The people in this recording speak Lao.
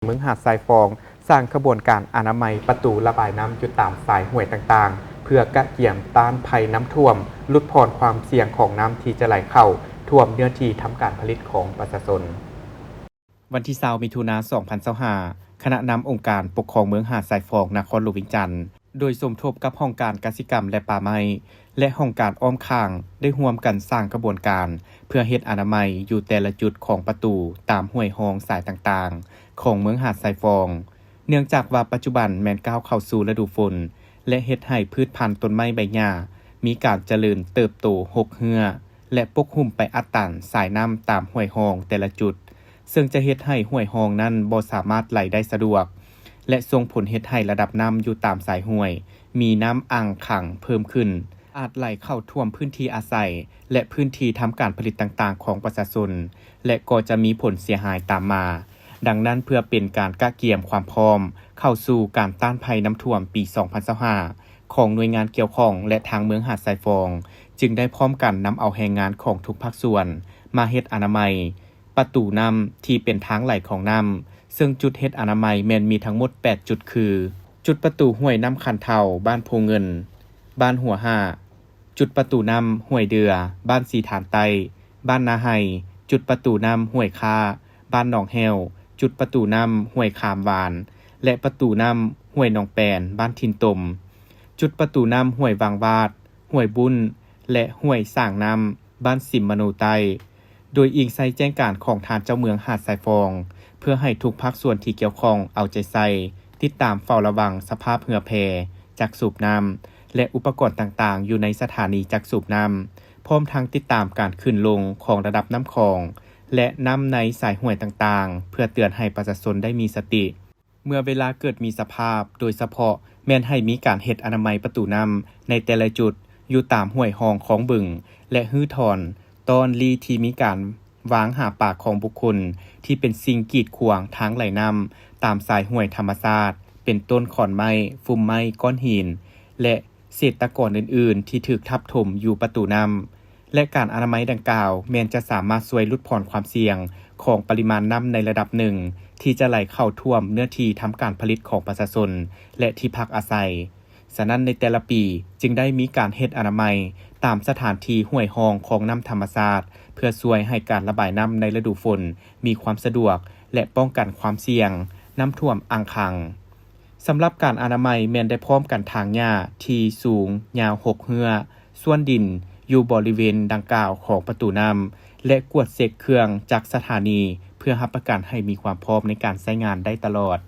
ເມືອງຫາດຊາຍຟອງ ສ້າງຂະບວນການອະນາໄມປະຕູລະບາຍນ້ຳຢູ່ຕາມສາຍຫ້ວຍຕ່າງໆ ເພື່ອກະກຽມຕ້ານໄພນ້ຳຖ້ວມ, ຫຼຸດຜ່ອນຄວາມສ່ຽງຂອງນ້ຳທີ່ຈະໄຫຼເຂົ້າຖ້ວມເນື້ອທີ່ທຳການຜະລິດຂອງປະຊາຊົນ. ວັນທີຊາວ ມິຖຸນາ ສອງພັນຊາວຫ້າ ຄະນະນຳອົງການປົກຄອງເມືອງຫາດຊາຍຟອງ ນະຄອນຫຼວງວຽງຈັນ ໂດຍສົມທົບກັບຫ້ອງການກະສິກຳ ແລະ ປ່າໄມ້ ແລະ ຫ້ອງການອ້ອມຂ້າງ ໄດ້ຮ່ວມກັນສ້າງຂະບວນການ ເພື່ອເຮັດອະນາໄມຢູ່ແຕ່ລະຈຸດຂອງປະຕູຕາມຫ້ວຍຮ່ອງສາຍຕ່າງໆ ຂອງເມືອງຫາດຊາຍຟອງ. ເນື່ອງຈາກວ່າປັດຈຸບັນແມ່ນກ້າວເຂົ້າສູ່ລະດູຝົນ ແລະ ເຮັດໃຫ້ພືດພັນຕົ້ນໄມ້ໃບຫຍ້າມີການຈະເລີນເຕີບໂຕຮົກເຮື້ອ ແລະ ປົກຫຸ້ມໄປອັດຕັນສາຍນ້ຳຕາມຫ້ວຍຮ່ອງແຕ່ລະຈຸດ, ເຊິ່ງຈະເຮັດໃຫ້ຫ້ວຍຮ່ອງນັ້ນບໍ່ສາມາດໄຫຼໄດ້ສະດວກ ແລະ ສົ່ງຜົນເຮັດໃຫ້ລະດັບນ້ຳຢູ່ຕາມສາຍຫ້ວຍມີນ້ຳອັ່ງຂັງເພີ່ມຂຶ້ນ, ອາດໄຫຼເຂົ້າຖ້ວມພື້ນທີ່ອາໄສ ແລະ ພື້ນທີ່ທຳການຜະລິດຕ່າງໆຂອງປະຊາຊົນ ແລະ ກໍຈະມີຜົນເສຍຫາຍຕາມມາ. ດັ່ງນັ້ນ, ເພື່ອເປັນການກະກຽມຄວາມພ້ອມເຂົ້າສູ່ການຕ້ານໄພນ້ຳຖ້ວມປີສອງພັນຊາວຫ້າ ຂອງໜ່ວຍງານກ່ຽວຂ້ອງ ແລະ ທາງເມືອງຫາດຊາຍຟອງ ຈຶ່ງໄດ້ພ້ອມກັນນຳເອົາແຮງງານຂອງທຸກພາກສ່ວນມາເຮັດອະນາໄມປະຕູນ້ຳທີ່ເປັນທາງໄຫຼຂອງນ້ຳ, ເຊິ່ງຈຸດເຮັດອະນາໄມແມ່ນມີທັງໝົດແປດຈຸດ ຄື ຈຸດປະຕູຫ້ວຍນ້ຳຄັນເທົາ ບ້ານໂພເງິນ, ບ້ານຫົວຫ້າ, ຈຸດປະຕູນ້ຳຫ້ວຍເດື່ອ ບ້ານສີຖານໃຕ້, ບ້ານນາໄຮ, ຈຸດປະຕູນ້ຳຫ້ວຍຄ້າ ບ້ານໜອງແຫ້ວ, ຈຸດປະຕູນ້ຳຫ້ວຍຄາມຫວານ ແລະ ປະຕູນ້ຳຫ້ວຍໜອງແປນ ບ້ານຖິ່ນຕົມ, ຈຸດປະຕູນ້ຳຫ້ວຍວັງວາດ, ຫ້ວຍບຸ້ນ ແລະ ຫ້ວຍສ້າງນ້ຳ ບ້ານສິມມະໂນໃຕ້, ໂດຍອີງໃສ່ແຈ້ງການຂອງທ່ານເຈົ້າເມືອງຫາດຊາຍຟອງ ເພື່ອໃຫ້ທຸກພາກສ່ວນທີ່ກ່ຽວຂ້ອງເອົາໃຈໃສ່ ຕິດຕາມເຝົ້າລະວັງສະພາບເຮືອແພ, ຈັກສູບນ້ຳ ແລະ ອຸປະກອນຕ່າງໆ ຢູ່ໃນສະຖານີຈັກສູບນ້ຳ, ພ້ອມທັງຕິດຕາມການຂຶ້ນລົງຂອງລະດັບນ້ຳຂອງ ແລະ ນ້ຳໃນສາຍຫ້ວຍຕ່າງໆ ເພື່ອເຕືອນໃຫ້ປະຊາຊົນໄດ້ມີສະຕິ. ເມື່ອເວລາເກີດມີສະພາບ, ໂດຍສະເພາະແມ່ນໃຫ້ມີການເຮັດອະນາໄມປະຕູນ້ຳໃນແຕ່ລະຈຸດ ຢູ່ຕາມຫ້ວຍຮ່ອງຄອງບຶງ ແລະ ຮື້ຖອນຕ້ອນລີ້ທີ່ມີການວາງຫາປາຂອງບຸກຄົນ ທີ່ເປັນສິ່ງກີດຂວາງທາງໄຫຼນ້ຳຕາມສາຍຫ້ວຍທຳມະຊາດ ເປັນຕົ້ນ ຂອນໄມ້, ຟຸມໄມ້, ກ້ອນຫີນ ແລະ ເສດຕະກອນອື່ນໆ ທີ່ຖືກທັບຖົມຢູ່ປະຕູນ້ຳ ແລະ ການອະນາໄມດັ່ງກ່າວ ແມ່ນຈະສາມາດຊ່ວຍຫຼຸດຜ່ອນຄວາມສ່ຽງຂອງປະລິມານນ້ຳໃນລະດັບໜຶ່ງ ທີ່ຈະໄຫຼເຂົ້າຖ້ວມເນື້ອທີ່ທຳການຜະລິດຂອງປະຊາຊົນ ແລະ ທີ່ພັກອາໄສ. ສະນັ້ນ, ໃນແຕ່ລະປີຈຶ່ງໄດ້ມີການເຮັດອະນາໄມຕາມສະຖານທີ່ຫ້ວຍຮ່ອງຄອງນ້ຳທຳມະຊາດ ເພື່ອຊ່ວຍໃຫ້ການລະບາຍນ້ຳໃນລະດູຝົນມີຄວາມສະດວກ ແລະ ປ້ອງກັນຄວາມສ່ຽງນ້ຳຖ້ວມອັ່ງຂັງ. ສຳລັບການອະນາໄມແມ່ນໄດ້ພ້ອມກັນຖາງຫຍ້າທີ່ສູງຍາວຫົກເຮືອ ສ່ວນດິນຢູ່ບໍລິເວນດັ່ງກ່າວຂອງປະຕູນ້ຳ ແລະ ກວດເຊັກເຄື່ອງຈັກສະຖານີ ເພື່ອຮັບປະກັນໃຫ້ມີຄວາມພ້ອມໃນການໃຊ້ງານໄດ້ຕະຫຼອດ.